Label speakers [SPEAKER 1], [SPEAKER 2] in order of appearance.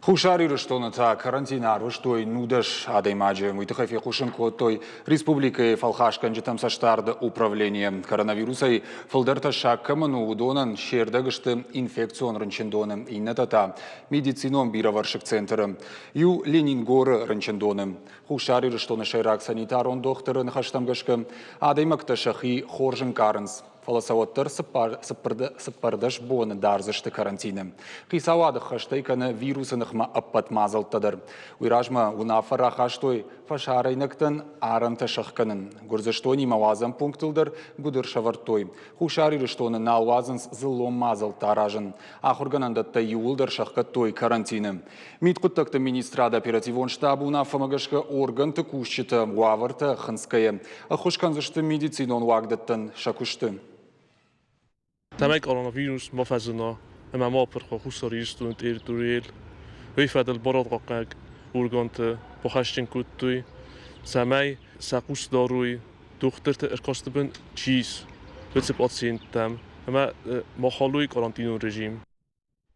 [SPEAKER 1] Хуссар Ирыстоны та карантины арвыстой 19 адӕймаджы. Уый тыххӕй фехъусын кодтой республикӕйы фӕлхасгӕнджытӕм цӕстдарды управление. Коронавирусӕй фылдӕр тӕссаг кӕмӕн у, уыдонӕн се рдӕг сты инфекцион рынчындоны, иннӕтӕ та медицинон бирӕвӕрсыг центры. Иу Ленингоры рынчындоны. Хуссар Ирыстоны сӕйраг санитарон дохтыры ныхӕстӕм гӕсгӕ, адӕймӕгтӕ сӕхи хорз ӕнкъарынц. Фӕлӕ сӕ уӕддӕр 14 боны дардзысты карантины. Хицауады хӕстӕй кӕны вирусы ныхмӕ ӕппӕт мадзӕлттӕ дӕр. Уый размӕ уынаффӕ рахастой фӕсарӕйнӕгтӕн арӕнтӕ сӕхгӕнын. Гуырдзыстонимӕ уадзӕн пунктыл дӕр гуыдыр сӕвӕрдтой. Хуссар Ирыстоны нал уадзынц дзыллон мадзӕлттӕ аразын. Ахуыргӕнӕндӕттӕ иууылдӕр сӕхгӕдтой карантины. Мидхъуыддӕгты министрады оперативон штабы уынаффӕмӕ гӕсгӕ органты кусджытӕ уавӕртӕ хынцгӕйӕ ӕххуыс кӕндзысты медицинон уагдӕттӕн сӕ куысты.
[SPEAKER 2] Цӕмӕй коронавирус ма фӕзына ӕмӕ ма апырх уа Хуссар Ирыстоны территорийыл, уый фӕдыл барадхъахъхъӕнӕг органты бахӕсджын кодтой, цӕмӕй сӕ хъус дарой, дохтырты ӕркасты бын чи ис, уыцы пациенттӕм ӕмӕ ма халой карантинон режим.